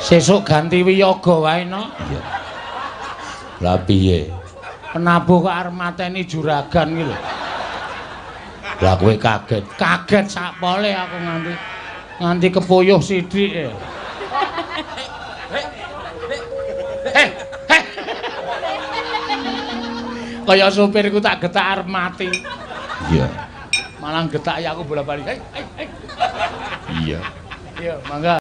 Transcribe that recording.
Sesuk ganti wiyaga wae no. Iya. Lah piye? Penabuh kok arep mateni juragan iki lho. Lah kowe kaget. Kaget sak pole aku nganti nganti kepuyuh sithik. Eh, eh. Kaya supirku tak getak arep mati. Iya. Malah getak ya aku bola-bali. Hei, hei, hei. Iya. Iya, mangga.